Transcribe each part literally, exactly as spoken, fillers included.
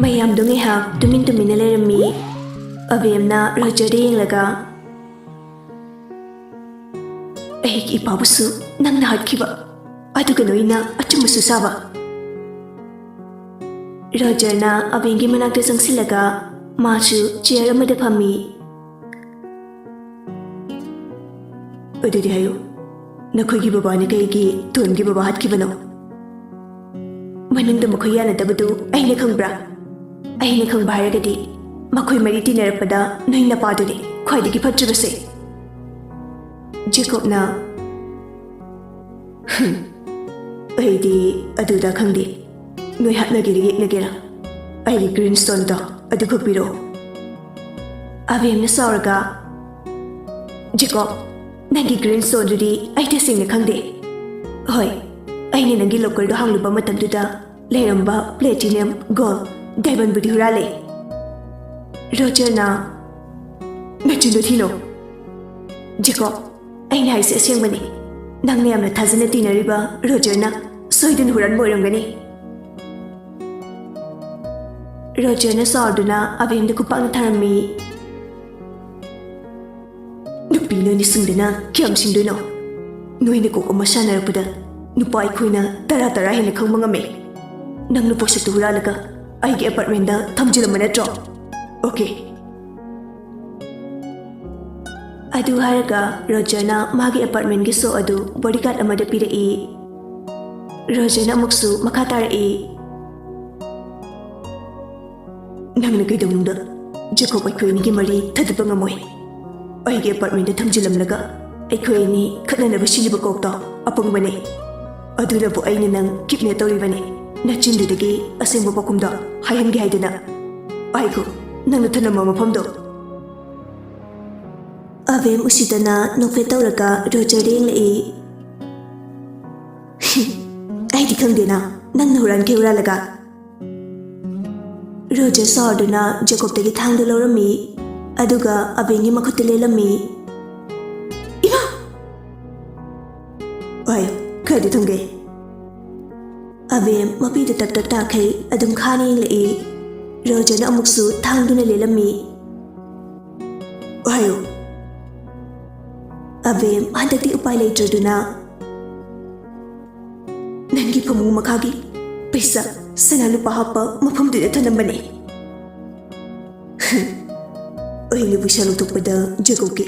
ꯃꯌꯥꯝꯗꯣ ꯉꯥꯏꯍꯥꯛ ꯇꯨꯃꯤꯟ ꯇꯨꯃꯤꯟꯅ ꯂꯩꯔꯝꯃꯤ꯫ ꯑꯕꯦꯝꯅ ꯔꯣꯖꯔꯗ ꯌꯦꯡꯂꯒ, "ꯑꯩꯒꯤ ꯏꯄꯥꯕꯨꯁꯨ ꯅꯪꯅ ꯍꯥꯠꯈꯤꯕ, ꯑꯗꯨꯒ ꯅꯣꯏꯅ ꯑꯆꯨꯝꯕꯁꯨ ꯁꯥꯕ?" ꯔꯣꯖꯔꯅ ꯑꯕꯦꯝꯒꯤ ꯃꯅꯥꯛꯇ ꯆꯪꯁꯤꯜꯂꯒ ꯃꯥꯁꯨ ꯆꯤꯌꯔ ꯑꯃꯗ ꯐꯝꯃꯤ꯫ "ꯑꯗꯨꯗꯤ ꯍꯥꯏꯌꯨ, ꯅꯈꯣꯏꯒꯤ ꯕꯕꯥꯅ ꯀꯩꯒꯤ ꯇꯣꯟꯒꯤ ꯕꯕꯥ ꯍꯥꯠꯈꯤꯕꯅꯣ? ꯃꯅꯨꯡꯗ ꯃꯈꯣꯏ ꯌꯥꯅꯗꯕꯗꯨ ꯑꯩꯅ ꯈꯪꯕ꯭ꯔꯥ? ꯑꯩꯅ ꯈꯪꯕ ꯍꯥꯏꯔꯒꯗꯤ ꯃꯈꯣꯏ ꯃꯔꯤ ꯇꯤꯟꯅꯔꯛꯄꯗ ꯅꯣꯏ ꯅꯄꯥꯗꯨꯅꯤ ꯈ꯭ꯋꯥꯏꯗꯒꯤ ꯐꯠꯇ꯭ꯔꯤꯕꯁꯦ꯫" ꯖꯦꯀꯣꯕꯅ, "ꯍꯝ, ꯑꯩꯗꯤ ꯑꯗꯨꯗ ꯈꯪꯗꯦ꯫ ꯅꯣꯏ ꯍꯥꯠꯅꯒꯦꯔꯥ ꯌꯦꯛꯅꯒꯦꯔꯥ, ꯑꯩꯒꯤ ꯒ꯭ꯔꯤꯟ ꯁ꯭ꯇꯣꯟꯗꯣ ꯑꯗꯨꯈꯛ ꯄꯤꯔꯛꯑꯣ꯫" ꯑꯕꯦꯝꯅ ꯁꯥꯎꯔꯒ, "ꯖꯦꯀꯣꯕ, ꯅꯪꯒꯤ ꯒ꯭ꯔꯤꯟ ꯁ꯭ꯇꯣꯟꯗꯨꯗꯤ ꯑꯩ ꯇꯁꯦꯡꯅ ꯈꯪꯗꯦ꯫ ꯍꯣꯏ, ꯑꯩꯅ ꯅꯪꯒꯤ ꯂꯣꯀꯔꯗꯣ ꯍꯥꯡꯂꯨꯕ ꯃꯇꯝꯗꯨꯗ ꯂꯩꯔꯝꯕ ꯄ꯭ꯂꯦꯇꯤꯅꯝ, ꯒꯣꯜ, ꯗꯥꯏꯃꯟꯕꯨꯗꯤ ꯍꯨꯔꯥꯜꯂꯦ꯫" ꯔꯣꯖꯔꯅ, "ꯅꯆꯤꯟꯗꯣ ꯊꯤꯅꯣ꯫ ꯖꯦꯀꯣꯕ, ꯑꯩꯅ ꯍꯥꯏꯁꯦ ꯑꯁꯦꯡꯕꯅꯤ꯫ ꯅꯪꯅ ꯌꯥꯝꯅ ꯊꯥꯖꯅ ꯇꯤꯟꯅꯔꯤꯕ ꯔꯣꯖꯔꯅ ꯁꯣꯏꯗꯅ ꯍꯨꯔꯥꯟꯕ ꯑꯣꯏꯔꯝꯒꯅꯤ꯫" ꯔꯣꯖꯔꯅ ꯁꯥꯎꯗꯨꯅ ꯑꯕꯦꯝꯗ ꯈꯨꯄꯥꯛꯅ ꯊꯥꯔꯝꯃꯤ꯫ "ꯅꯨꯄꯤ ꯅꯣꯏꯅ ꯁꯤꯡꯗꯅ ꯀꯌꯥꯝ ꯁꯤꯡꯗꯣꯏꯅꯣ? ꯅꯣꯏꯅ ꯀꯣꯛ ꯑꯃ ꯁꯥꯟꯅꯔꯛꯄꯗ ꯅꯨꯄꯥ ꯑꯩꯈꯣꯏꯅ ꯇꯔꯥ ꯇꯔꯥ ꯍꯦꯟꯅ ꯈꯪꯕ ꯉꯝꯃꯦ꯫ ꯅꯪꯅ ꯄꯣꯠꯁꯛꯇꯨ ꯍꯨꯔꯥꯜꯂꯒ ꯑꯩꯒꯤ ꯑꯦꯄꯥꯔꯠꯃꯦꯟꯗ ꯊꯝꯖꯤꯜꯂꯝꯕ ꯅꯠꯇ꯭ꯔꯣ? ꯑꯣꯀꯦ꯫" ꯑꯗꯨ ꯍꯥꯏꯔꯒ ꯔꯣꯖꯔꯅ ꯃꯥꯒꯤ ꯑꯦꯄꯥꯔꯠꯃꯦꯟꯒꯤ ꯁꯣ ꯑꯗꯨ ꯕꯣꯗꯤꯒꯥꯔꯗ ꯑꯃꯗ ꯄꯤꯔꯛꯏ꯫ ꯔꯣꯖꯔꯅ ꯑꯃꯨꯛꯁꯨ ꯃꯈꯥ ꯇꯥꯔꯛꯏ, "ꯅꯪꯅ ꯀꯩꯗꯧꯅꯨꯡꯗ ꯖꯦꯀꯣꯕ ꯑꯩꯈꯣꯏ ꯑꯅꯤꯒꯤ ꯃꯔꯤ ꯊꯗꯠꯄ ꯉꯝꯃꯣꯏ꯫ ꯑꯩꯒꯤ ꯑꯦꯄꯥꯔꯠꯃꯦꯟꯗ ꯊꯝꯖꯤꯜꯂꯝꯂꯒ ꯑꯩꯈꯣꯏ ꯑꯅꯤ ꯈꯠꯅꯅꯕ ꯁꯤꯜꯂꯤꯕ ꯀꯣꯛꯇꯣ ꯑꯄꯪꯕꯅꯦ꯫ ꯑꯗꯨꯅꯕꯨ ꯑꯩꯅ ꯅꯪ ꯀꯤꯗꯅꯦꯞ ꯇꯧꯔꯤꯕꯅꯤ꯫ ꯅꯆꯤꯟꯗꯨꯗꯒꯤ ꯑꯁꯦꯡꯕ ꯄꯥꯎꯈꯨꯝꯗꯣ ꯍꯥꯏꯍꯟꯒꯦ ꯍꯥꯏꯗꯅ꯫ ꯄꯥꯏꯈꯣ, ꯅꯪꯅ ꯊꯅꯝꯕ ꯃꯐꯝꯗꯣ꯫" ꯑꯕꯦꯝ ꯎꯁꯤꯠꯇꯅ ꯅꯣꯛꯐꯦꯠ ꯇꯧꯔꯒ ꯔꯣꯖꯔꯗ ꯌꯦꯡꯂꯛꯏ꯫ "ꯑꯩꯗꯤ ꯈꯪꯗꯦꯅ, ꯅꯪꯅ ꯍꯨꯔꯥꯟꯈꯤ ꯍꯨꯔꯥꯜꯂꯒ꯫" ꯔꯣꯖꯔ ꯁꯥꯎꯔꯗꯨꯅ ꯖꯦꯀꯣꯕꯇꯒꯤ ꯊꯥꯡꯗꯨ ꯂꯧꯔꯝꯃꯤ, ꯑꯗꯨꯒ ꯑꯕꯦꯝꯒꯤ ꯃꯈꯨꯠꯇ ꯂꯦꯜꯂꯝꯃꯤ꯫ "ꯏꯃꯥ!" "ꯍꯣꯏ, ꯈꯔꯗꯤ ꯊꯨꯝꯒꯦ꯫" ꯑꯕꯦꯝ ꯃꯄꯤꯗꯨ ꯇꯞ ꯇꯞ ꯇꯥꯈꯩ ꯑꯗꯨꯝ ꯈꯥꯅ ꯌꯦꯡꯂꯛꯏ꯫ ꯔꯣꯖꯔꯅ ꯑꯃꯨꯛꯁꯨ ꯊꯥꯡꯗꯨꯅ ꯂꯦꯜꯂꯝꯃꯤ꯫ ꯍꯥꯏꯌꯨ꯫ ꯑꯕꯦꯝ, ꯍꯟꯗꯛꯇꯤ ꯎꯄꯥꯏ ꯂꯩꯇ꯭ꯔꯗꯨꯅ ꯅꯪꯒꯤ ꯐꯃꯨꯡ ꯃꯈꯥꯒꯤ ꯄꯩꯁꯥ, ꯁꯅꯥ ꯂꯨꯄꯥ ꯍꯥꯞꯄ ꯃꯐꯝꯗꯨꯗ ꯊꯅꯝꯕꯅꯦ꯫ ꯑꯩꯅ ꯄꯩꯁꯥ ꯂꯧꯊꯣꯛꯄꯗ ꯖꯦꯀꯣꯕꯀꯤ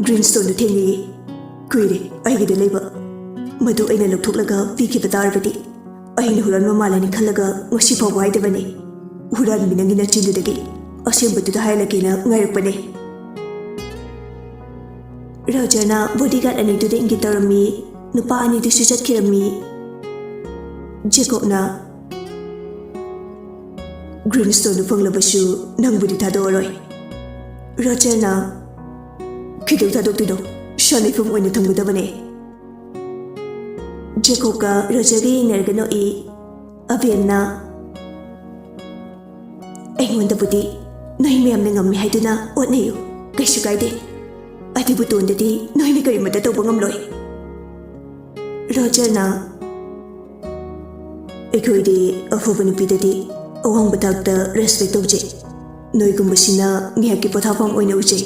ꯒ꯭ꯔꯤꯟ ꯁ꯭ꯇꯣꯟꯗꯨ ꯊꯦꯡꯅꯩꯌꯦ꯫ ꯀꯨꯏꯔꯦ ꯑꯩꯒꯤꯗ ꯂꯩꯕ꯫ ꯃꯗꯨ ꯑꯩꯅ ꯂꯧꯊꯣꯛꯂꯒ ꯄꯤꯈꯤꯕ ꯇꯥꯔꯕꯗꯤ ꯑꯩꯅ ꯍꯨꯔꯥꯟꯕ ꯃꯥꯜꯂꯅꯤ ꯈꯜꯂꯒ ꯉꯁꯤ ꯐꯥꯎꯕ ꯍꯥꯏꯗꯕꯅꯦ꯫ ꯍꯨꯔꯥꯟꯕꯤ ꯅꯪꯒꯤ ꯅꯆꯤꯟꯗꯨꯗꯒꯤ ꯑꯁꯦꯡꯕꯗꯨꯗ ꯍꯥꯏꯍꯜꯂꯒꯦꯅ ꯉꯥꯏꯔꯛꯄꯅꯦ꯫ ꯔꯣꯖꯔꯅ ꯕꯣꯗꯤꯒꯥꯔꯗ ꯑꯅꯤꯗꯨꯗ ꯏꯪꯒꯤꯠ ꯇꯧꯔꯝꯃꯤ꯫ ꯅꯨꯄꯥ ꯑꯅꯤꯗꯨꯁꯨ ꯆꯠꯈꯤꯔꯝꯃꯤ꯫ ꯖꯦꯀꯣꯕꯅ, "ꯒ꯭ꯔꯤꯟ ꯁ꯭ꯇꯣꯟꯗꯨ ꯐꯪꯂꯕꯁꯨ ꯅꯪꯕꯨꯗꯤ ꯊꯥꯗꯣꯛꯑꯔꯣꯏ꯫" ꯔꯣꯖꯔꯅ, "ꯀꯩꯗꯧ ꯊꯥꯗꯣꯛꯇꯣꯏꯅꯣ? ꯁꯟ ꯂꯩꯐꯝ ꯑꯣꯏꯅ ꯊꯝꯒꯗꯕꯅꯦ꯫" ꯖꯦꯀꯣꯕꯀ ꯔꯣꯖꯔꯒ ꯌꯦꯡꯅꯔꯒ ꯅꯣꯛꯏ꯫ ꯑꯕꯦꯝꯅ, "ꯑꯩꯉꯣꯟꯗꯕꯨꯗꯤ ꯅꯣꯏ ꯃꯌꯥꯝꯅ ꯉꯝꯃꯤ ꯍꯥꯏꯗꯨꯅ ꯑꯣꯠꯅꯩꯌꯨ, ꯀꯩꯁꯨ ꯀꯥꯏꯗꯦ꯫ ꯑꯗꯨꯕꯨ ꯇꯣꯟꯗꯗꯤ ꯅꯣꯏꯅ ꯀꯔꯤꯃꯠꯇ ꯇꯧꯕ ꯉꯝꯂꯣꯏ꯫" ꯔꯣꯖꯔꯅ, "ꯑꯩꯈꯣꯏꯗꯤ ꯑꯐꯕ ꯅꯨꯄꯤꯗꯗꯤ ꯑꯋꯥꯡꯕ ꯊꯥꯛꯇ ꯔꯦꯁꯄꯦꯛ ꯇꯧꯖꯩ꯫ ꯅꯣꯏꯒꯨꯝꯕꯁꯤꯅ ꯉꯥꯏꯍꯥꯛꯀꯤ ꯄꯣꯊꯥꯐꯝ ꯑꯣꯏꯅ ꯎꯖꯩ꯫"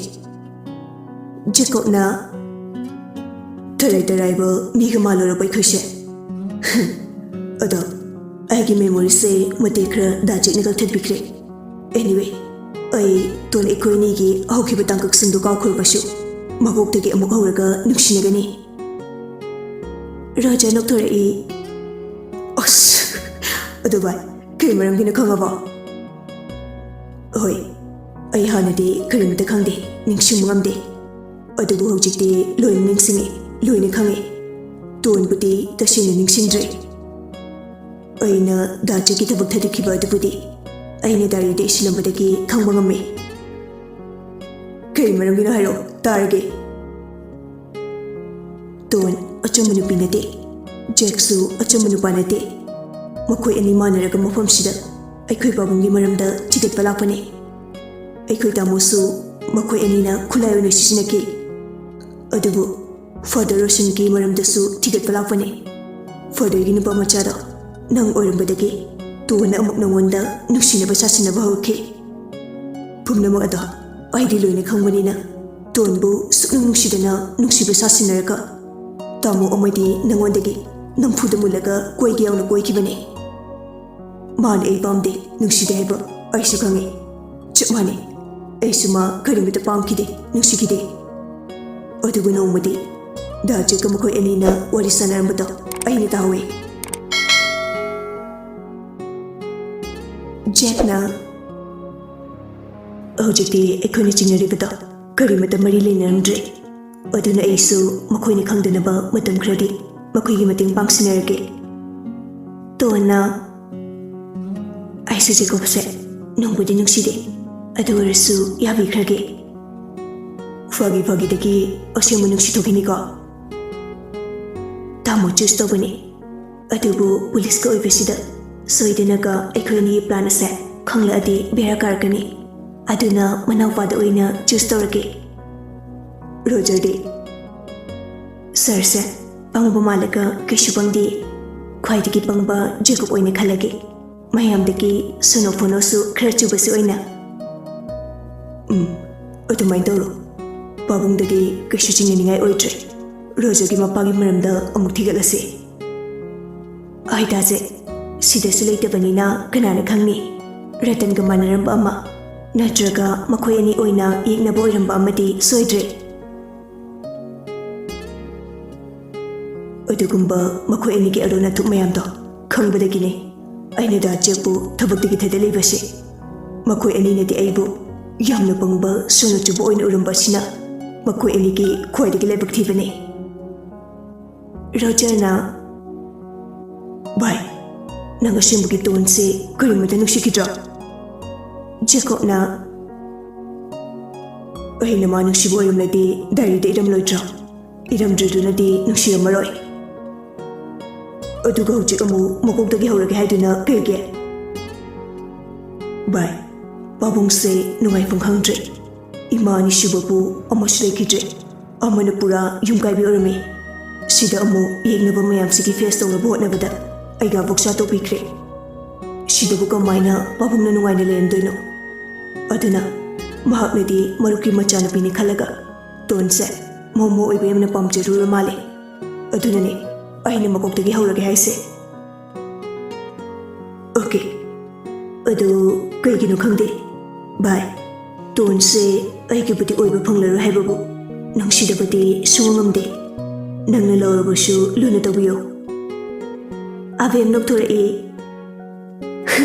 ꯖꯦꯀꯣꯕꯅ, "ꯇꯔꯥꯏ ꯇꯔꯥꯏꯕ ꯃꯤꯒ ꯃꯥꯜꯂꯨꯔꯕ ꯑꯩꯈꯣꯏꯁꯦ?" ꯑꯗꯣ ꯑꯩꯒꯤ ꯃꯦꯃꯣꯔꯤꯁꯦ ꯃꯇꯦꯛ ꯈꯔ ꯗꯥ ꯖꯦꯛꯅ ꯀꯛꯊꯠꯄꯤꯈ꯭ꯔꯦ꯫ ꯑꯦꯅꯤꯋꯦ, ꯑꯩ ꯇꯣꯟ ꯑꯩꯈꯣꯏ ꯑꯅꯤꯒꯤ ꯍꯧꯈꯤꯕ ꯇꯥꯡꯀꯛꯁꯤꯡꯗꯣ ꯀꯥꯎꯈ꯭ꯔꯕꯁꯨ ꯃꯀꯣꯛꯇꯒꯤ ꯑꯃꯨꯛ ꯍꯧꯔꯒ ꯅꯨꯡꯁꯤꯅꯒꯅꯤ꯫ ꯔꯣꯖꯔ ꯅꯣꯛꯊꯣꯔꯛꯏ꯫ ꯑꯁ, ꯑꯗꯨ ꯚꯥꯏ, ꯀꯔꯤ ꯃꯔꯝꯒꯤꯅꯣ ꯈꯪꯉꯕꯣ? ꯍꯣꯏ, ꯑꯩ ꯍꯥꯟꯅꯗꯤ ꯀꯔꯤꯃꯇ ꯈꯪꯗꯦ, ꯅꯤꯡꯁꯤꯡꯕ ꯉꯝꯗꯦ꯫ ꯑꯗꯨꯕꯨ ꯍꯧꯖꯤꯛꯇꯤ ꯂꯣꯏꯅ ꯅꯤꯡꯁꯤꯡꯉꯦ, ꯂꯣꯏꯅ ꯈꯪꯉꯦ꯫ ꯇꯣꯟꯕꯨꯗꯤ ꯇꯁꯦꯡꯅ ꯅꯤꯡꯁꯤꯡꯗ꯭ꯔꯦ꯫ ꯑꯩꯅ ꯗꯥ ꯖꯦꯛꯀꯤ ꯊꯕꯛ ꯊꯥꯗꯣꯛꯈꯤꯕ ꯑꯗꯨꯕꯨꯗꯤ ꯑꯩꯅ ꯗꯥꯏꯔꯤꯗ ꯏꯁꯤꯜꯂꯝꯕꯗꯒꯤ ꯈꯪꯕ ꯉꯝꯃꯤ꯫ ꯀꯔꯤ ꯃꯔꯝꯒꯤꯅꯣ ꯍꯥꯏꯔꯛꯑꯣ, ꯇꯥꯔꯒꯦ꯫ ꯇꯣꯟ ꯑꯆꯝꯕ ꯅꯨꯄꯤ ꯅꯠꯇꯦ, ꯖꯦꯛꯁꯨ ꯑꯆꯝꯕ ꯅꯨꯄꯥ ꯅꯠꯇꯦ꯫ ꯃꯈꯣꯏ ꯑꯅꯤ ꯃꯥꯟꯅꯔꯒ ꯃꯐꯝꯁꯤꯗ ꯑꯩꯈꯣꯏ ꯄꯥꯕꯨꯡꯒꯤ ꯃꯔꯝꯗ ꯊꯤꯒꯠꯄ ꯂꯥꯛꯄꯅꯦ꯫ ꯑꯩꯈꯣꯏ ꯇꯥꯃꯣꯁꯨ ꯃꯈꯣꯏ ꯑꯅꯤꯅ ꯈꯨꯠꯂꯥꯏ ꯑꯣꯏꯅ ꯁꯤꯖꯤꯟꯅꯈꯤ꯫ ꯑꯗꯨꯕꯨ ꯐꯥꯗꯔ ꯔꯣꯁꯟꯒꯤ ꯃꯔꯝꯗꯁꯨ ꯊꯤꯒꯠꯄ ꯂꯥꯛꯄꯅꯦ꯫ ꯐꯥꯗꯔꯒꯤ ꯅꯨꯄꯥ ꯃꯆꯥꯗꯣ ꯅꯪ ꯑꯣꯏꯔꯝꯕꯗꯒꯤ ꯇꯣꯟꯅ ꯑꯃꯨꯛ ꯅꯉꯣꯟꯗ ꯅꯨꯡꯁꯤꯅꯕ ꯁꯥꯁꯤꯟꯅꯕ ꯍꯧꯔꯛꯈꯤ꯫ ꯄꯨꯝꯅꯃꯛ ꯑꯗꯣ ꯑꯩꯗꯤ ꯂꯣꯏꯅ ꯈꯪꯕꯅꯤꯅ, ꯇꯣꯟꯕꯨ ꯁꯨꯛꯅꯨꯡ ꯅꯨꯡꯁꯤꯗꯅ ꯅꯨꯡꯁꯤꯕ ꯁꯥꯁꯤꯟꯅꯔꯒ, ꯇꯥꯃꯣ ꯑꯃꯗꯤ ꯅꯉꯣꯟꯗꯒꯤ ꯅꯝꯐꯨꯗ ꯃꯨꯜꯂꯒ ꯀꯣꯏꯒꯦ ꯌꯥꯎꯅ ꯀꯣꯏꯈꯤꯕꯅꯤ꯫ ꯃꯥꯅ ꯑꯩ ꯄꯥꯝꯗꯦ, ꯅꯨꯡꯁꯤꯗꯦ ꯍꯥꯏꯕ ꯑꯩꯁꯨ ꯈꯪꯉꯤ꯫ ꯆꯞ ꯃꯥꯟꯅꯩ, ꯑꯩꯁꯨ ꯃꯥ ꯀꯔꯤꯃꯇ ꯄꯥꯝꯈꯤꯗꯦ, ꯅꯨꯡꯁꯤꯈꯤꯗꯦ꯫ ꯑꯗꯨꯕꯨ ꯅꯣꯡꯃꯗꯤ ꯗꯥ ꯖꯦꯛꯀ ꯃꯈꯣꯏ ꯑꯅꯤꯅ ꯋꯥꯔꯤ ꯁꯥꯟꯅꯔꯝꯕꯗꯣ ꯑꯩꯅ ꯇꯥꯍꯧꯋꯤ꯫ ꯖꯦꯛꯅ, "ꯍꯧꯖꯤꯛꯇꯤ ꯑꯩꯈꯣꯏꯅ ꯆꯤꯡꯅꯔꯤꯕꯗꯣ ꯀꯔꯤꯃꯇ ꯃꯔꯤ ꯂꯩꯅꯔꯝꯗ꯭ꯔꯦ꯫ ꯑꯗꯨꯅ ꯑꯩꯁꯨ ꯃꯈꯣꯏꯅ ꯈꯪꯗꯅꯕ ꯃꯇꯝ ꯈꯔꯗꯤ ꯃꯈꯣꯏꯒꯤ ꯃꯇꯦꯡ ꯄꯥꯡꯁꯤꯟꯅꯔꯒꯦ꯫" ꯇꯣꯟꯅ, "ꯑꯩꯁꯨ ꯖꯦꯀꯣꯕꯁꯦ ꯅꯨꯡꯕꯨꯗꯤ ꯅꯨꯡꯁꯤꯗꯦ, ꯑꯗꯨ ꯑꯣꯏꯔꯁꯨ ꯌꯥꯕꯤꯈ꯭ꯔꯒꯦ꯫ ꯐꯥꯒꯤ ꯐꯥꯒꯤꯗꯒꯤ ꯑꯁꯦꯡꯕ ꯅꯨꯡꯁꯤ ꯊꯣꯛꯈꯤꯅꯤꯀꯣ꯫ ꯇꯥꯃꯣ ꯆꯨꯁ ꯇꯧꯕꯅꯤ, ꯑꯗꯨꯕꯨ ꯄꯨꯂꯤꯁꯀ ꯑꯣꯏꯕꯁꯤꯗ ꯁꯣꯏꯗꯅꯒ ꯑꯩꯈꯣꯏ ꯑꯅꯤꯒꯤ ꯄ꯭ꯂꯥꯟ ꯑꯁꯦ ꯈꯪꯂꯛꯑꯗꯤ ꯕꯦꯔꯥ ꯀꯥꯔꯛꯀꯅꯤ꯫ ꯑꯗꯨꯅ ꯃꯅꯥꯎꯄꯥꯗ ꯑꯣꯏꯅ ꯆꯨꯁ ꯇꯧꯔꯒꯦ꯫" ꯔꯣꯖꯔꯗꯤ, "ꯁꯥꯔꯁꯦ ꯄꯪꯕ ꯃꯥꯜꯂꯒ ꯀꯩꯁꯨ ꯄꯪꯗꯦ꯫ ꯈ꯭ꯋꯥꯏꯗꯒꯤ ꯄꯪꯕ ꯖꯦꯀꯣꯕ ꯑꯣꯏꯅ ꯈꯜꯂꯒꯦ꯫ ꯃꯌꯥꯝꯗꯒꯤ ꯁꯣꯅꯣ ꯐꯣꯅꯣꯁꯨ ꯈꯔ ꯆꯨꯕꯁꯨ ꯑꯣꯏꯅ꯫" "ꯎꯝ, ꯑꯗꯨꯃꯥꯏꯅ ꯇꯧꯔꯣ꯫ ꯄꯥꯕꯨꯡꯗꯗꯤ ꯀꯩꯁꯨ ꯆꯤꯡꯅꯅꯤꯡꯉꯥꯏ ꯑꯣꯏꯗ꯭ꯔꯦ꯫ ꯔꯣꯖꯔꯒꯤ ꯃꯄꯥꯒꯤ ꯃꯔꯝꯗ ꯑꯃꯨꯛ ꯊꯤꯒꯠꯂꯁꯤ꯫" "ꯑꯥꯏꯗꯥꯁꯦ ꯁꯤꯗꯁꯨ ꯂꯩꯇꯕꯅꯤꯅ ꯀꯅꯥꯅ ꯈꯪꯅꯤ? ꯔꯇꯟꯒ ꯃꯥꯟꯅꯔꯝꯕ ꯑꯃ, ꯅꯠꯇ꯭ꯔꯒ ꯃꯈꯣꯏ ꯑꯅꯤ ꯑꯣꯏꯅ ꯌꯦꯛꯅꯕ ꯑꯣꯏꯔꯝꯕ ꯑꯃꯗꯤ ꯁꯣꯏꯗ꯭ꯔꯦ꯫" "ꯑꯗꯨꯒꯨꯝꯕ ꯃꯈꯣꯏ ꯑꯅꯤꯒꯤ ꯑꯔꯣꯟ ꯑꯊꯨꯞ ꯃꯌꯥꯝꯗꯣ ꯈꯪꯕꯗꯒꯤꯅꯦ ꯑꯩꯅ ꯗꯥ ꯖꯦꯛꯄꯨ ꯊꯕꯛꯇꯒꯤ ꯊꯥꯗꯠꯂꯤꯕꯁꯦ꯫ ꯃꯈꯣꯏ ꯑꯅꯤꯅꯗꯤ ꯑꯩꯕꯨ ꯌꯥꯝꯅ ꯄꯪꯕ ꯁꯣꯅꯣ ꯆꯨꯕ ꯑꯣꯏꯅ ꯎꯔꯝꯕ ꯑꯁꯤꯅ ꯃꯈꯣꯏ ꯑꯅꯤꯒꯤ ꯈ꯭ꯋꯥꯏꯗꯒꯤ ꯂꯥꯏꯕꯛ ꯊꯤꯕꯅꯦ꯫" ꯔꯣꯖꯔꯅ, "ꯚꯥꯏ, ꯅꯪ ꯑꯁꯦꯡꯕꯒꯤ ꯇꯣꯟꯁꯦ ꯀꯔꯤꯃꯇ ꯅꯨꯡꯁꯤꯈꯤꯗ꯭ꯔꯣ?" ꯖꯦꯀꯣꯕꯅ, "ꯑꯩꯅ ꯃꯥ ꯅꯨꯡꯁꯤꯕ ꯑꯣꯏꯔꯝꯂꯗꯤ ꯗꯥꯏꯔꯤꯗ ꯏꯔꯝꯂꯣꯏꯗ꯭ꯔꯣ? ꯏꯔꯝꯗ꯭ꯔꯗꯨꯅꯗꯤ ꯅꯨꯡꯁꯤꯔꯝꯃꯔꯣꯏ꯫ ꯑꯗꯨꯒ ꯍꯧꯖꯤꯛ ꯑꯃꯨꯛ ꯃꯀꯣꯛꯇꯒꯤ ꯍꯧꯔꯒꯦ ꯍꯥꯏꯗꯨꯅ ꯀꯩꯒꯤ?" "ꯚꯥꯏ, ꯄꯥꯕꯨꯡꯁꯦ ꯅꯨꯡꯉꯥꯏꯐꯝ ꯈꯪꯗ꯭ꯔꯦ꯫ ꯏꯃꯥ ꯑꯅꯤꯁꯨꯕꯕꯨ ꯑꯃꯁꯨ ꯂꯩꯈꯤꯗ꯭ꯔꯦ꯫ ꯑꯃꯅ ꯄꯨꯔꯥ ꯌꯨꯝ ꯀꯥꯏꯕꯤ ꯑꯣꯏꯔꯝꯃꯤ꯫ ꯁꯤꯗ ꯑꯃꯨꯛ ꯌꯦꯛꯅꯕ ꯃꯌꯥꯝꯁꯤꯒꯤ ꯐꯦꯁ ꯇꯧꯅꯕ ꯍꯣꯠꯅꯕꯗ ꯑꯩꯒ ꯕꯣꯛꯁꯥ ꯇꯧꯕꯤꯈ꯭ꯔꯦ꯫" ꯁꯤꯗꯕꯨ ꯀꯃꯥꯏꯅ ꯄꯥꯕꯨꯡꯅ ꯅꯨꯡꯉꯥꯏꯅ ꯂꯩꯔꯝꯗꯣꯏꯅꯣ? ꯑꯗꯨꯅ ꯃꯍꯥꯛꯅꯗꯤ ꯃꯔꯨꯞꯀꯤ ꯃꯆꯥꯅꯨꯄꯤꯅꯤ ꯈꯜꯂꯒ ꯇꯣꯟꯁꯦ ꯃꯣꯃꯣ ꯑꯣꯏꯕ ꯌꯥꯝꯅ ꯄꯥꯝꯖꯔꯨꯔ ꯃꯥꯜꯂꯦ꯫ ꯑꯗꯨꯅꯅꯦ ꯑꯩꯅ ꯃꯀꯣꯛꯇꯒꯤ ꯍꯧꯔꯒꯦ ꯍꯥꯏꯁꯦ꯫ ꯑꯣꯀꯦ, ꯑꯗꯨ ꯀꯩꯒꯤꯅꯣ ꯈꯪꯗꯦ ꯚꯥꯏ, ꯇꯣꯟꯁꯦ ꯑꯩꯒꯤꯕꯨꯗꯤ ꯑꯣꯏꯕ ꯐꯪꯂꯔꯣꯏ ꯍꯥꯏꯕꯕꯨ ꯅꯨꯡꯁꯤꯗꯕꯗꯤ ꯁꯨꯡꯉꯝ ꯉꯝꯗꯦ꯫ ꯅꯪꯅ ꯂꯧꯔꯕꯁꯨ ꯂꯨꯅ ꯇꯧꯕꯤꯌꯣ꯫ ꯑꯕꯦꯝ ꯅꯣꯛꯊꯣꯔꯛꯏ꯫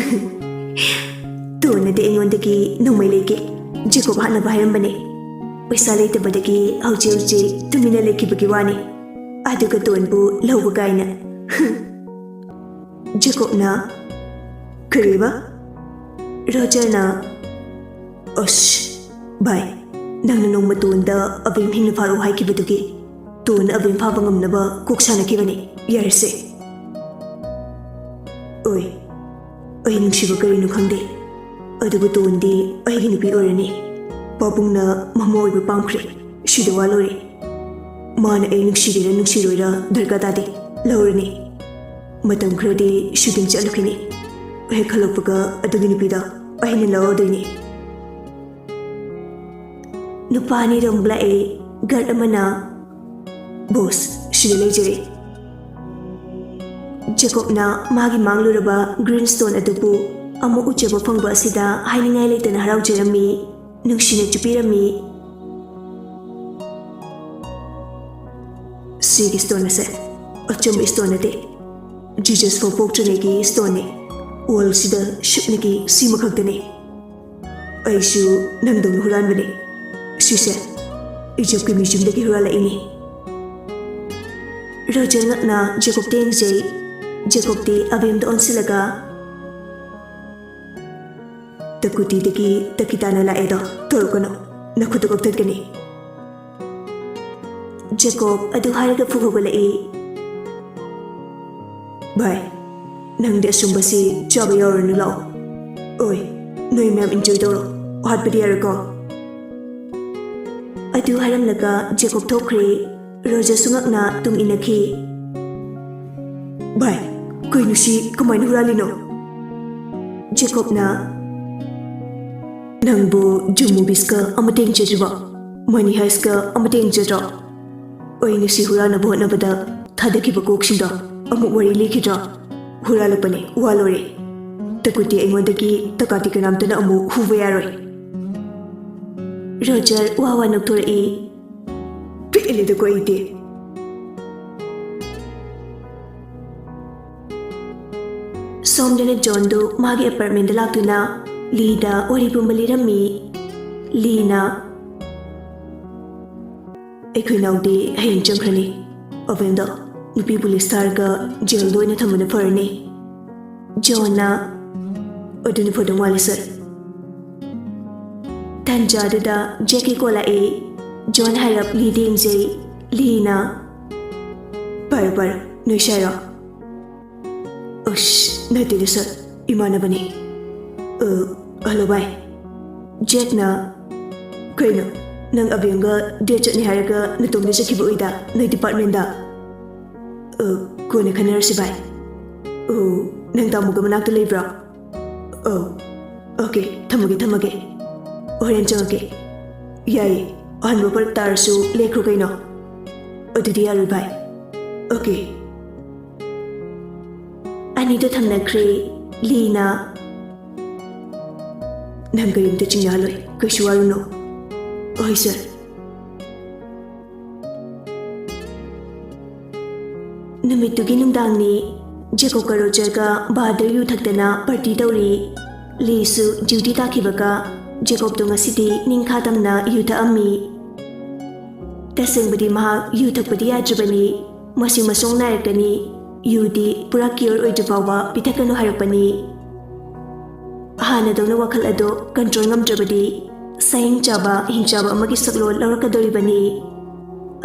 ꯇꯣꯟꯅꯗꯤ ꯑꯩꯉꯣꯟꯗꯒꯤ ꯅꯣꯡꯃꯩ ꯂꯩꯒꯦ, ꯖꯦꯀꯣꯕ ꯍꯥꯠꯅꯕ ꯍꯥꯏꯔꯝꯕꯅꯦ꯫ ꯄꯩꯁꯥ ꯂꯩꯇꯕꯗꯒꯤ ꯍꯧꯖꯤꯛ ꯍꯧꯖꯤꯛ ꯇꯨꯃꯤꯟꯅ ꯂꯩꯈꯤꯕꯒꯤ ꯋꯥꯅꯤ꯫ ꯑꯗꯨꯒ ꯇꯣꯟꯕꯨ ꯂꯧꯕ ꯀꯥꯏꯅ꯫ ꯖꯦꯀꯣꯕꯅ, "ꯀꯔꯤꯕ?" ꯔꯣꯖꯔꯅ, "ꯑꯁ, ꯚꯥꯏ, ꯅꯪꯅ ꯅꯣꯡꯃ ꯇꯣꯟꯗ ꯑꯕꯦꯝ ꯍꯤꯡꯅ ꯐꯥꯔꯛꯎ ꯍꯥꯏꯈꯤꯕꯗꯨꯒꯤ ꯇꯣꯟ ꯑꯕꯦꯝ ꯐꯥꯕ ꯉꯝꯅꯕ ꯀꯣꯛ ꯁꯥꯟꯅꯈꯤꯕꯅꯤ꯫ ꯌꯥꯔꯦꯁꯦ꯫ ꯑꯣꯏ, ꯑꯩ ꯅꯨꯡꯁꯤꯕ ꯀꯔꯤꯅꯣ ꯈꯪꯗꯦ, ꯑꯗꯨꯕꯨ ꯇꯣꯟꯗꯤ ꯑꯩꯒꯤ ꯅꯨꯄꯤ ꯑꯣꯏꯔꯅꯤ꯫ ꯄꯥꯕꯨꯡꯅ ꯃꯃꯥ ꯑꯣꯏꯕ ꯄꯥꯝꯈ꯭ꯔꯦ꯫ ꯁꯤꯗ ꯋꯥ ꯂꯣꯏꯔꯦ꯫ ꯃꯥꯅ ꯑꯩ ꯅꯨꯡꯁꯤꯒꯦꯔꯥ ꯅꯨꯡꯁꯤꯔꯣꯏꯔꯥ ꯗꯔꯀꯥꯔ ꯇꯥꯗꯦ, ꯂꯧꯔꯅꯤ꯫ ꯃꯇꯝ ꯈꯔꯗꯤ ꯁꯨꯇꯤꯡ ꯆꯠꯂꯨꯈꯤꯅꯤ꯫ ꯍꯦꯛ ꯍꯜꯂꯛꯄꯒ ꯑꯗꯨꯒꯤ ꯅꯨꯄꯤꯗꯣ ꯑꯩꯅ ꯂꯧꯔꯗꯣꯏꯅꯤ꯫" ꯅꯨꯄꯥ ꯑꯅꯤꯔꯣꯝ ꯂꯥꯛꯑꯦ꯫ ꯒꯥꯔꯗ ꯑꯃꯅ, "ꯕꯣꯁ, ꯁꯤꯗ ꯂꯩꯖꯔꯦ꯫" ꯖꯦꯀꯣꯕꯅ ꯃꯥꯒꯤ ꯃꯥꯡꯂꯨꯔꯕ ꯒ꯭ꯔꯤꯟ ꯁ꯭ꯇꯣꯟ ꯑꯗꯨꯕꯨ ꯑꯃꯨꯛ ꯎꯖꯕ ꯐꯪꯕ ꯑꯁꯤꯗ ꯍꯥꯏꯅꯤꯡꯉꯥꯏ ꯂꯩꯇꯅ ꯍꯔꯥꯎꯖꯔꯝꯃꯤ, ꯅꯨꯡꯁꯤꯅ ꯆꯨꯞꯄꯤꯔꯝꯃꯤ꯫ "ꯁꯤꯒꯤ ꯁ꯭ꯇꯣꯟ ꯑꯁꯦ ꯑꯆꯝꯕ ꯁ꯭ꯇꯣꯟ ꯅꯠꯇꯦ, ꯖꯤꯖꯁ ꯐꯥꯎ ꯄꯣꯛꯇ꯭ꯔꯤꯉꯩꯒꯤ ꯁ꯭ꯇꯣꯟꯅꯤ꯫ ꯋꯥꯔꯜꯁꯤꯗ ꯁꯨꯞꯅꯒꯤ ꯁꯤꯃ ꯈꯛꯇꯅꯤ꯫ ꯑꯩꯁꯨ ꯅꯪꯗꯧꯅ ꯍꯨꯔꯥꯟꯕꯅꯤ꯫ ꯁꯤꯁꯦ ꯏꯖꯤꯞꯀꯤ ꯃ꯭ꯌꯨꯖꯤꯌꯝꯗꯒꯤ ꯍꯨꯔꯥꯜꯂꯛꯏꯅꯤ꯫" ꯔꯣꯖꯔ ꯉꯛꯅ ꯖꯦꯀꯣꯕꯇ ꯌꯦꯡꯖꯩ꯫ ꯖꯦꯀꯣꯕꯇꯤ ꯑꯕꯦꯝꯗ ꯑꯣꯟꯁꯤꯜꯂꯒ, "ꯇꯀꯨꯇꯤꯗꯒꯤ ꯇꯀꯤꯇꯥꯅ ꯂꯥꯛꯑꯦꯗꯣ ꯇꯧꯔꯛꯀꯅꯨ, ꯅꯈꯨꯠꯇꯨ ꯀꯛꯊꯠꯀꯅꯤ꯫" ꯖꯦꯀꯣꯕ ꯑꯗꯨ ꯍꯥꯏꯔꯒ ꯐꯨꯛ ꯍꯧꯒꯠꯂꯛꯏ꯫ "ꯚꯥꯏ, ꯅꯪꯗꯤ ꯑꯁꯨꯝꯕꯁꯤ ꯆꯥꯕ ꯌꯥꯎꯔꯅꯨ, ꯂꯥꯛꯑꯣ꯫ ꯑꯣꯏ, ꯅꯣꯏ ꯃꯌꯥꯝ ꯏꯟꯖꯣꯏ ꯇꯧꯔꯣ, ꯍꯥꯠꯄꯗꯤ ꯌꯥꯔꯣꯏꯀꯣ꯫" ꯑꯗꯨ ꯍꯥꯏꯔꯝꯂꯒ ꯖꯦꯀꯣꯕ ꯊꯣꯛꯈ꯭ꯔꯦ꯫ ꯔꯣꯖꯔꯁꯨ ꯉꯛꯅ ꯇꯨꯡ ꯏꯟꯅꯈꯤ꯫ "ꯚꯥꯏ, ꯀꯩꯅꯣ ꯁꯤ ꯀꯃꯥꯏꯅ ꯍꯨꯔꯥꯜꯂꯤꯅꯣ?" ꯖꯦꯀꯣꯕꯅ, "ꯅꯪꯕꯨ ꯖꯨꯝ ꯃꯨꯚꯤꯁꯀ ꯑꯃꯇ ꯌꯦꯡꯖꯗ꯭ꯔꯤꯕꯣ? ꯃꯅꯤ ꯍꯥꯏꯁꯀ ꯑꯃꯇ ꯌꯦꯡꯖꯗ꯭ꯔꯣ? ꯑꯩ ꯉꯁꯤ ꯍꯨꯔꯥꯟꯅꯕ ꯍꯣꯠꯅꯕꯗ ꯊꯥꯗꯈꯤꯕ ꯀꯣꯛꯁꯤꯡꯗꯣ ꯑꯃꯨꯛ ꯋꯥꯔꯤ ꯂꯤꯈꯤꯗ꯭ꯔꯣ? ꯍꯨꯔꯥꯜꯂꯛꯄꯅꯦ, ꯋꯥ ꯂꯣꯏꯔꯦ꯫ ꯇꯀꯨꯇꯤ ꯑꯩꯉꯣꯟꯗꯒꯤ ꯇꯀꯥꯇꯤ ꯀꯅꯥꯝꯇꯅ ꯑꯃꯨꯛ ꯍꯨꯕ ꯌꯥꯔꯣꯏ꯫" ꯔꯣꯖꯔ ꯋꯥ ꯋꯥ ꯅꯣꯛꯊꯣꯔꯛꯏ꯫ "ꯄꯦꯜꯂꯦꯗꯀꯣ ꯑꯩꯗꯤ꯫" ꯁꯣꯝꯗꯅ ꯖꯣꯟꯗꯨ ꯃꯥꯒꯤ ꯑꯦꯄꯥꯔꯠꯃꯦꯟꯗ ꯂꯥꯛꯇꯨꯅ ꯂꯤꯗ ꯋꯥꯔꯤ ꯄꯨꯝꯕ ꯂꯤꯔꯝꯃꯤ꯫ ꯂꯤꯅ, "ꯑꯩꯈꯣꯏ ꯅꯥꯎꯗꯤ ꯍꯌꯦꯡ ꯆꯪꯈ꯭ꯔꯅꯤ꯫ ꯑꯕꯦꯟꯗꯣ ꯅꯨꯄꯤ ꯄꯨꯂꯤꯁ ꯊꯥꯔꯒ ꯖꯦꯜꯗ ꯑꯣꯏꯅ ꯊꯝꯕꯅ ꯐꯔꯅꯤ꯫" ꯖꯣꯟꯅ, "ꯑꯗꯨꯅ ꯐꯗꯧ ꯃꯥꯜꯂꯦ, ꯁꯥꯔ꯫" ꯇꯟꯖꯥꯗꯨꯗ ꯖꯦꯛꯀꯤ ꯀꯣꯜ ꯂꯥꯛꯏ꯫ ꯖꯣꯟ ꯍꯥꯏꯔꯞ ꯂꯤꯗ ꯌꯦꯡꯖꯩ꯫ ꯂꯤꯅ, "ꯄꯥꯏꯔꯣ, ꯄꯥꯏꯔꯣ, ꯅꯣꯏ ꯁꯥꯏꯔꯣ?" "ꯑꯁ, ꯅꯠꯇꯦꯗ, ꯁꯥꯔ, ꯏꯃꯥꯟꯅꯕꯅꯤ꯫" "ꯑ, ꯍꯜꯂꯣ, ꯚꯥꯏ꯫" ꯖꯦꯛꯅ, "ꯀꯩꯅꯣ, ꯅꯪ ꯑꯕꯦꯝꯒ ꯗꯦꯠ ꯆꯠꯅꯤ ꯍꯥꯏꯔꯒ ꯅꯇꯣꯝꯗ ꯆꯠꯈꯤꯕ ꯎꯏꯗ, ꯅꯣꯏ ꯗꯤꯄꯥꯔꯠꯃꯦꯟꯗ?" "ꯑ, ꯀꯣꯟꯅ ꯈꯟꯅꯔꯁꯤ, ꯚꯥꯏ꯫" "ꯑꯣ, ꯅꯪ ꯇꯥꯃꯣꯒ ꯃꯅꯥꯛꯇ ꯂꯩꯕ꯭ꯔꯣ?" "ꯑꯧ, ꯑꯣꯀꯦ, ꯊꯝꯃꯒꯦ, ꯊꯝꯃꯒꯦ꯫ ꯍꯣꯔꯦꯟ ꯆꯪꯉꯛꯀꯦ꯫" "ꯌꯥꯏꯌꯦ, ꯑꯍꯟꯕ ꯐꯔꯛ ꯇꯥꯔꯁꯨ ꯂꯦꯛꯈ꯭ꯔꯣ ꯀꯩꯅꯣ꯫" "ꯑꯗꯨꯗꯤ ꯌꯥꯔꯣꯏ, ꯚꯥꯏ꯫" "ꯑꯣꯀꯦ꯫" ꯑꯅꯤꯗꯣ ꯊꯝꯅꯈ꯭ꯔꯦ꯫ ꯂꯤꯅ, "ꯅꯪ ꯀꯔꯤꯝꯇ ꯆꯤꯡꯅꯍꯜꯂꯣꯏ, ꯀꯩꯁꯨ ꯋꯥꯔꯨꯅꯨ꯫" "ꯍꯣꯏ, ꯁꯥꯔ꯫" ꯅꯨꯃꯤꯠꯇꯨꯒꯤ ꯅꯨꯡꯗꯥꯡꯅꯤ꯫ ꯖꯦꯀꯣꯕꯀ ꯔꯣꯖꯔꯒ ꯕꯥꯔꯗ ꯌꯨ ꯊꯛꯇꯅ ꯄꯥꯔꯇꯤ ꯇꯧꯔꯤ꯫ ꯂꯤꯁꯨ ꯗ꯭ꯌꯨꯇꯤ ꯇꯥꯈꯤꯕꯒ ꯖꯦꯀꯣꯕꯇꯣ ꯉꯁꯤꯗꯤ ꯅꯤꯡꯈꯥ ꯇꯝꯅ ꯌꯨ ꯊꯛꯑꯝꯃꯤ꯫ ꯇꯁꯦꯡꯕꯗꯤ ꯃꯍꯥꯛ ꯌꯨ ꯊꯛꯄꯗꯤ ꯌꯥꯗ꯭ꯔꯕꯅꯤ꯫ ꯃꯁꯤ ꯃꯁꯣꯡ ꯅꯥꯏꯔꯛꯀꯅꯤ꯫ ꯌꯨꯗꯤ ꯄꯨꯔꯥ ꯀ꯭ꯌꯣꯔ ꯑꯣꯏꯗ꯭ꯔꯤ ꯐꯥꯎꯕ ꯄꯤꯊꯛꯀꯅꯨ ꯍꯥꯏꯔꯛꯄꯅꯤ꯫ ꯍꯥꯟꯅꯗꯧꯅ ꯋꯥꯈꯜ ꯑꯗꯨ ꯀꯟꯇ꯭ꯔꯣꯜ ꯉꯝꯗ꯭ꯔꯕꯗꯤ ꯁꯥꯍꯤꯡ ꯆꯥꯕ ꯍꯤꯡꯆꯥꯕ ꯑꯃꯒꯤ ꯁꯛꯂꯣꯟ ꯂꯧꯔꯛꯀꯗꯧꯔꯤꯕꯅꯤ꯫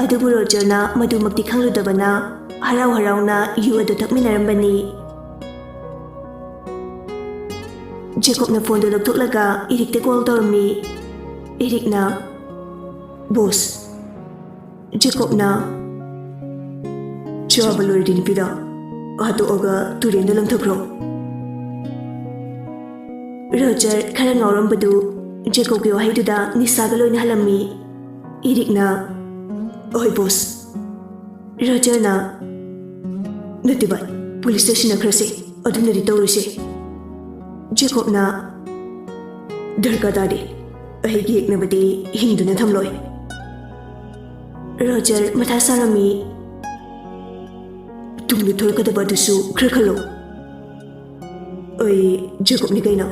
ꯑꯗꯨꯕꯨ ꯔꯣꯖꯔꯅ ꯃꯗꯨꯃꯛꯇꯤ ꯈꯪꯂꯨꯗꯕꯅ ꯍꯔꯥꯎ ꯍꯔꯥꯎꯅ ꯌꯨ ꯑꯗꯨ ꯊꯛꯃꯤꯟꯅꯔꯝꯕꯅꯤ꯫ ꯖꯦꯀꯣꯕꯅ ꯐꯣꯟꯗꯨ ꯂꯧꯊꯣꯛꯂꯒ ꯏꯔꯤꯛꯇ ꯀꯣꯜ ꯇꯧꯔꯝꯃꯤ꯫ ꯏꯔꯤꯛꯅ, "ꯕꯣꯁ꯫" ꯖꯦꯀꯣꯕꯅ, "ꯆꯥꯕ ꯂꯣꯏꯔꯗꯤ ꯅꯨꯄꯤꯗꯣ ꯍꯥꯠꯇꯣꯛꯑꯒ ꯇꯨꯔꯦꯟꯗ ꯂꯪꯊꯈ꯭ꯔꯣ꯫" ꯔꯣꯖꯔ ꯈꯔ ꯉꯥꯎꯔꯝꯕꯗꯨ ꯖꯦꯀꯣꯕꯀꯤ ꯋꯥꯍꯩꯗꯨꯗ ꯅꯤꯁꯥꯒ ꯂꯣꯏꯅ ꯍꯜꯂꯝꯃꯤ꯫ ꯏꯔꯤꯛꯅ, "ꯑꯍꯣꯏ ꯕꯣꯁ"꯫ ꯔꯣꯖꯔꯅ, "ꯅꯠꯇꯦ ꯚꯥꯏ, ꯄꯨꯂꯤꯁꯇ ꯁꯤꯟꯅꯈ꯭ꯔꯁꯦ, ꯑꯗꯨꯅꯗꯤ ꯇꯧꯔꯁꯦ"꯫ ꯖꯦꯀꯣꯕꯅ, "ꯗꯔꯀꯥꯔ ꯇꯥꯗꯦ, ꯑꯩꯒꯤ ꯌꯦꯛꯅꯕꯗꯤ ꯍꯤꯡꯗꯨꯅ ꯊꯝꯂꯣꯏ"꯫ ꯔꯣꯖꯔ ꯃꯊꯥ ꯁꯥꯔꯝꯃꯤ꯫ "ꯇꯨꯡꯗ ꯊꯣꯔꯛꯀꯗꯕ ꯑꯗꯨꯁꯨ ꯈꯔ ꯈꯜꯂꯣ"꯫ "ꯑꯩ ꯖꯦꯀꯣꯕꯅꯤ ꯀꯩꯅꯣ꯫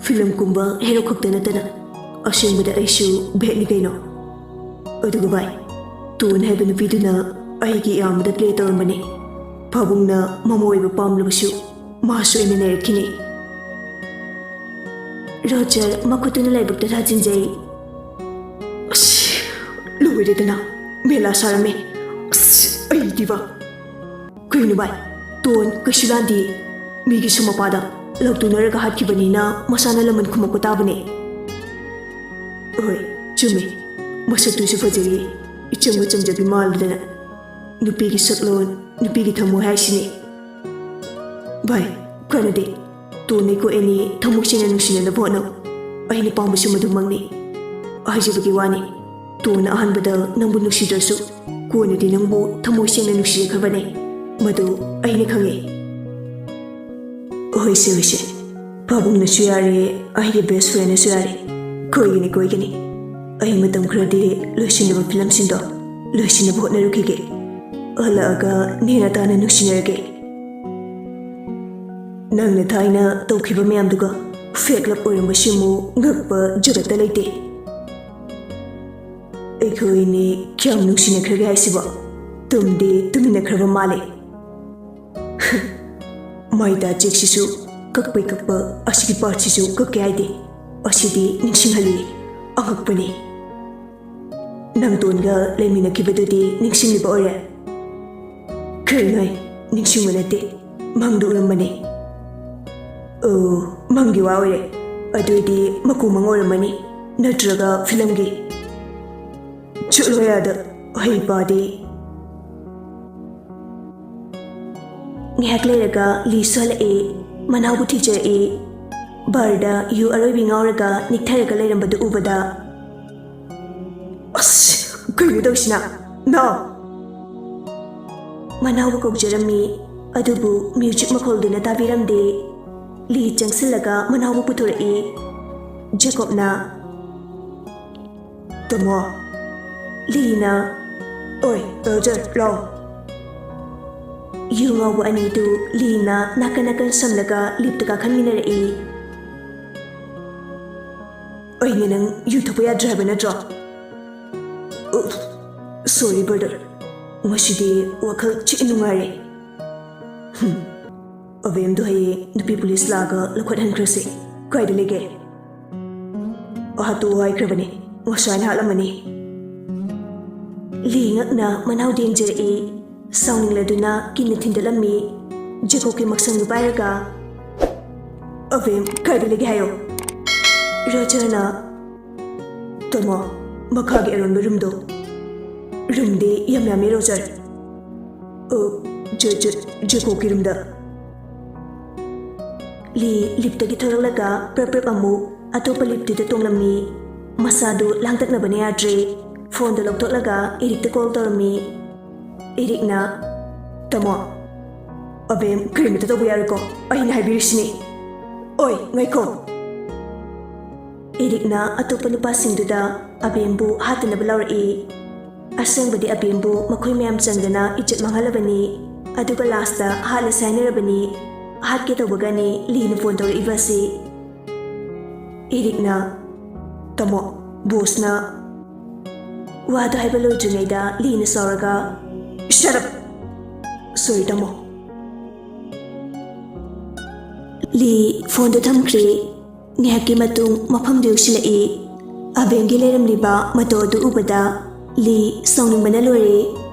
ꯐꯤꯂꯝ ꯀꯨꯝꯕ ꯍꯦꯔꯣ ꯈꯛꯇ ꯅꯠꯇꯅ ꯑꯁꯦꯡꯕꯗ ꯑꯩꯁꯨ ꯚꯦꯠꯅꯤ ꯀꯩꯅꯣ꯫ ꯑꯗꯨꯒ ꯚꯥꯏ, ꯇꯣꯟ ꯍꯥꯏꯕ ꯅꯨꯄꯤꯗꯨꯅ ꯑꯩꯒꯤ ꯏꯌꯥꯝꯕꯗ ꯄ꯭ꯂꯦ ꯇꯧꯔꯝꯕꯅꯤ꯫ ꯄꯥꯕꯨꯡꯅ ꯃꯃꯧ ꯑꯣꯏꯕ ꯄꯥꯝꯂꯕꯁꯨ ꯃꯥꯁꯨ ꯑꯩꯅ ꯅꯩꯔꯛꯈꯤꯅꯤ"꯫ ꯔꯣꯖꯔ ꯃꯈꯨꯠꯇꯨꯅ ꯂꯥꯏꯕꯛꯇ ꯊꯥꯖꯤꯟꯖꯩ꯫ "ꯑꯁ, ꯂꯣꯏꯔꯦꯗꯅ, ꯃꯦꯂꯥ ꯁꯥꯔꯝꯃꯦ꯫ ꯑꯁ, ꯑꯩꯗꯤꯕ"꯫ "ꯀꯩꯅꯣ ꯚꯥꯏ, ꯇꯣꯟ ꯀꯩꯁꯨ ꯂꯥꯟꯗꯤ꯫ ꯃꯤꯒꯤ ꯁꯨꯝ ꯃꯄꯥꯗ ꯂꯥꯎꯇꯨꯅꯔꯒ ꯍꯥꯠꯈꯤꯕꯅꯤꯅ ꯃꯁꯥꯅ ꯂꯃꯟ ꯈꯨꯝꯃꯛꯄ ꯇꯥꯕꯅꯦ"꯫ "ꯍꯣꯏ, ꯆꯨꯝꯃꯦ꯫ ꯃꯁꯛꯇꯨꯁꯨ ꯐꯖꯩꯌꯦ꯫ ꯏꯆꯝꯒ ꯆꯝꯖꯕꯤ ꯃꯥꯜꯂꯗꯅ꯫ ꯅꯨꯄꯤꯒꯤ ꯁꯛꯂꯣꯟ, ꯅꯨꯄꯤꯒꯤ ꯊꯃꯣꯏ ꯍꯥꯏꯁꯤꯅꯤ"꯫ "ꯚꯥꯏ, ꯀꯥꯟꯅꯗꯦ꯫ ꯇꯣꯟ ꯑꯩꯈꯣꯏ ꯑꯅꯤ ꯊꯃꯣꯏ ꯁꯦꯡꯅ ꯅꯨꯡꯁꯤꯅꯅꯕ ꯍꯣꯠꯅꯧ꯫ ꯑꯩꯅ ꯄꯥꯝꯕꯁꯨ ꯃꯗꯨꯃꯛꯅꯤ꯫ ꯍꯥꯏꯖꯕꯒꯤ ꯋꯥꯅꯤ, ꯇꯣꯟꯅ ꯑꯍꯥꯟꯕꯗ ꯅꯪꯕꯨ ꯅꯨꯡꯁꯤꯗ꯭ꯔꯁꯨ ꯀꯣꯟꯅꯗꯤ ꯅꯪꯕꯨ ꯊꯃꯣꯏ ꯁꯦꯡꯅ ꯅꯨꯡꯁꯤꯖꯈ꯭ꯔꯕꯅꯦ꯫ ꯃꯗꯨ ꯑꯩꯅ ꯈꯪꯉꯦ"꯫ "ꯍꯣꯏꯁꯦ, ꯍꯣꯏꯁꯦ꯫ ꯄꯥꯕꯨꯡꯅꯁꯨ ꯌꯥꯔꯦ, ꯑꯩꯒꯤ ꯕꯦꯁ ꯐ꯭ꯔꯦꯟꯅꯁꯨ ꯌꯥꯔꯦ꯫ ꯀꯣꯏꯒꯅꯤ, ꯀꯣꯏꯒꯅꯤ꯫ ꯑꯩ ꯃꯇꯝ ꯈꯔꯗꯤ ꯂꯣꯏꯁꯤꯟꯗꯕ ꯐꯤꯂꯝꯁꯤꯡꯗꯣ ꯂꯣꯏꯁꯤꯟꯅꯕ ꯍꯣꯠꯅꯔꯨꯈꯤꯒꯦ꯫ ꯍꯜꯂꯛꯑꯒ ꯅꯦꯅ ꯇꯥꯅ ꯅꯨꯡꯁꯤꯅꯔꯒꯦ"꯫ "ꯅꯪꯅ ꯊꯥꯏꯅ ꯇꯧꯈꯤꯕ ꯃꯌꯥꯝꯗꯨꯒ ꯐꯦꯛ ꯂꯞ ꯑꯣꯏꯔꯝꯕꯁꯤ ꯑꯃꯨꯛ ꯉꯛꯄ ꯖꯒꯠꯇ ꯂꯩꯇꯦ꯫ ꯑꯩꯈꯣꯏ ꯑꯅꯤ ꯀꯌꯥꯝ ꯅꯨꯡꯁꯤꯅꯈ꯭ꯔꯒꯦ ꯍꯥꯏꯁꯤꯕꯣ? ꯇꯨꯝꯗꯤ ꯇꯨꯃꯤꯟꯅꯈ꯭ꯔꯕ ꯃꯥꯜꯂꯦ"꯫ "ꯃꯥꯏ ꯗꯥ ꯖꯦꯛꯁꯤꯁꯨ ꯀꯛꯄꯩ ꯀꯛꯄ, ꯑꯁꯤꯒꯤ ꯄꯥꯔꯠꯁꯤꯁꯨ ꯀꯛꯀꯦ ꯍꯥꯏꯗꯦ꯫ ꯑꯁꯤꯗꯤ ꯅꯤꯡꯁꯤꯡꯍꯜꯂꯤ꯫ ꯑꯉꯛꯄꯅꯤ꯫ ꯅꯪ ꯇꯣꯟꯒ ꯂꯩꯃꯤꯟꯅꯈꯤꯕꯗꯨꯗꯤ ꯅꯤꯡꯁꯤꯡꯂꯤꯕ ꯑꯣꯏꯔꯦ?" "ꯀꯩꯅꯣꯍꯦ, ꯅꯤꯡꯁꯤꯡꯕ ꯅꯠꯇꯦ, ꯃꯪꯗ ꯎꯔꯝꯕꯅꯦ"꯫ "ꯑꯣ, ꯃꯪꯒꯤ ꯋꯥ ꯑꯣꯏꯔꯦ꯫ ꯑꯗꯨꯏꯗꯤ ꯃꯀꯨ ꯃꯪ ꯑꯣꯏꯔꯝꯃꯅꯤ, ꯅꯠꯇ꯭ꯔꯒ ꯐꯤꯂꯝꯒꯤ꯫ ꯆꯠꯂꯣ ꯑꯥꯗ, ꯍꯩꯄꯥꯗꯤ"꯫ ꯉꯥꯏꯍꯥꯛ ꯂꯩꯔꯒ ꯂꯤꯁꯨ ꯍꯜꯂꯛꯑꯦ꯫ ꯃꯅꯥꯎꯕꯨ ꯊꯤꯖꯔꯛꯑꯦ꯫ ꯕꯥꯔꯗ ꯌꯨ ꯑꯔꯣꯏꯕꯤ ꯉꯥꯎꯔꯒ ꯅꯤꯛꯊꯔꯒ ꯂꯩꯔꯝꯕꯗꯨ ꯎꯕꯗ, "ꯑꯁ, ꯀꯩꯅꯣ ꯇꯧꯔꯤꯁꯤꯅ? ꯅꯥꯎ!" ꯃꯅꯥꯎꯕꯨ ꯀꯧꯖꯔꯝꯃꯤ, ꯑꯗꯨꯕꯨ ꯃ꯭ꯌꯨꯖꯤꯛ ꯃꯈꯣꯜꯗꯨꯅ ꯇꯥꯕꯤꯔꯝꯗꯦ꯫ ꯂꯤ ꯆꯪꯁꯤꯜꯂꯒ ꯃꯅꯥꯎꯕꯨ ꯄꯨꯊꯣꯔꯛꯏ꯫ ꯖꯦꯀꯣꯕꯅ, "ꯇꯥꯃꯣ!" ꯂꯤꯅ, "ꯑꯣꯏ, ꯔꯣꯖꯔ, ꯂꯥꯎ!" ꯌꯨ ꯉꯥꯎꯕ ꯑꯅꯤꯗꯨ ꯂꯤꯅ ꯅꯥꯀꯟ ꯅꯥꯀꯟ ꯁꯝꯂꯒ ꯂꯤꯞꯇ ꯀꯥꯈꯟꯃꯤꯟꯅꯔꯛꯏ꯫ "ꯑꯩꯅ ꯅꯪ ꯌꯨ ꯊꯛꯄ ꯌꯥꯗ꯭ꯔꯦ ꯍꯥꯏꯕ ꯅꯠꯇ꯭ꯔꯣ?" "ꯎꯐ, ꯁꯣꯔꯤ ꯕ꯭ꯔꯗꯔ, ꯉꯁꯤꯗꯤ ꯋꯥꯈꯜ ꯊꯤ ꯅꯨꯡꯉꯥꯏꯔꯦ꯫ ꯍꯨꯝ, ꯑꯕꯦꯝꯗꯣ ꯍꯌꯦꯡ ꯅꯨꯄꯤ ꯄꯨꯂꯤꯁ ꯂꯥꯛꯑꯒ ꯂꯧꯈꯠꯍꯟꯈ꯭ꯔꯁꯤ꯫ ꯀꯥꯏꯗ ꯂꯩꯒꯦ?" "ꯍꯥꯠꯇꯣꯛꯑꯣ ꯍꯥꯏꯈ꯭ꯔꯕꯅꯤ, ꯉꯁꯥꯏꯅ ꯍꯥꯠꯂꯝꯃꯅꯤ꯫" ꯂꯤ ꯉꯛꯅ ꯃꯅꯥꯎ ꯌꯦꯡꯖꯔꯛꯏ꯫ ꯁꯥꯎꯅꯤꯡꯂꯗꯨꯅ ꯀꯤꯟꯅ ꯊꯤꯟꯗꯠꯂꯝꯃꯤ꯫ ꯖꯦꯀꯣꯕꯀꯤ ꯃꯛꯁꯪꯗꯨ ꯄꯥꯏꯔꯒ, "ꯑꯕꯦꯝ, ꯀꯥꯏꯗ ꯂꯩꯒꯦ ꯍꯥꯏꯌꯣ?" ꯔꯣꯖꯔꯅ, "ꯇꯥꯃꯣ, ꯃꯈꯥꯒꯤ ꯑꯔꯣꯟꯕ ꯔꯨꯝꯗꯣ꯫ ꯔꯨꯝꯗꯤ ꯌꯥꯝ ꯌꯥꯝꯃꯤ, ꯔꯣꯖꯔ꯫ ꯑ, ꯖꯦ-, ꯖꯦ-, ꯖꯦꯀꯣꯕꯀꯤ ꯔꯨꯝꯗ꯫" ꯂꯤ ꯂꯤꯞꯇꯒꯤ ꯊꯣꯔꯛꯂꯒ ꯄ꯭ꯔꯞ ꯄ꯭ꯔꯞ ꯑꯃꯨꯛ ꯑꯇꯣꯞꯄ ꯂꯤꯞꯇꯨꯗ ꯇꯣꯡꯂꯝꯃꯤ꯫ ꯃꯁꯥꯗꯨ ꯂꯥꯡꯇꯛꯅꯕꯅ ꯌꯥꯗ꯭ꯔꯦ꯫ ꯐꯣꯟꯗꯨ ꯂꯧꯊꯣꯛꯂꯒ ꯏꯔꯤꯛꯇ ꯀꯣꯜ ꯇꯧꯔꯝꯃꯤ꯫ ꯏꯔꯤꯛꯅ, "ꯇꯥꯃꯣ, ꯑꯕꯦꯝ ꯀꯔꯤꯃꯇ ꯇꯧꯕ ꯌꯥꯔꯣꯏꯀꯣ, ꯑꯩꯅ ꯍꯥꯏꯕꯤꯔꯤꯁꯤꯅꯤ꯫" "ꯑꯣꯏ, ꯉꯥꯏꯈꯣ!" ꯏꯔꯤꯛꯅ ꯑꯇꯣꯞꯄ ꯅꯨꯄꯥꯁꯤꯡꯗꯨꯗ ꯑꯕꯦꯝꯕꯨ ꯍꯥꯠꯇꯅꯕ ꯂꯥꯎꯔꯛꯏ꯫ ꯑꯁꯦꯡꯕꯗꯤ ꯑꯕꯦꯝꯕꯨ ꯃꯈꯣꯏ ꯃꯌꯥꯝ ꯆꯪꯗꯅ ꯏꯖꯠ ꯃꯥꯡꯍꯜꯂꯕꯅꯤ꯫ ꯑꯗꯨꯒ ꯂꯥꯁꯇ ꯍꯥꯠꯂꯁꯦ ꯍꯥꯏꯅꯔꯕꯅꯤ꯫ ꯍꯥꯠꯀꯦ ꯇꯧꯕꯒꯅꯤ ꯂꯤꯅ ꯐꯣꯟ ꯇꯧꯔꯛꯏꯕ ꯑꯁꯤ꯫ ꯏꯔꯤꯛꯅ, "ꯇꯥꯃꯣ, ꯕꯣꯁꯅ꯫" ꯋꯥꯗꯨ ꯍꯥꯏꯕ ꯂꯣꯏꯗ꯭ꯔꯤꯉꯩꯗ ꯂꯤꯅ ꯁꯥꯎꯔꯒ, "Shut up! Sorry, ꯇꯥꯃꯣ꯫" ꯂꯤ ꯐꯣꯟꯗꯨ ꯊꯝꯈ꯭ꯔꯦ꯫ ꯉꯥꯏꯍꯥꯛꯀꯤ ꯃꯇꯨꯡ ꯃꯐꯝꯗꯨ ꯌꯧꯁꯤꯜꯂꯛꯏ꯫ ꯑꯕꯦꯝꯒꯤ ꯂꯩꯔꯝꯂꯤꯕ ꯃꯇꯧ ꯑꯗꯨ ꯎꯕꯗ ꯂꯤ ꯁꯥꯎꯅꯤꯡꯕꯅ ꯂꯣꯏꯔꯦ꯫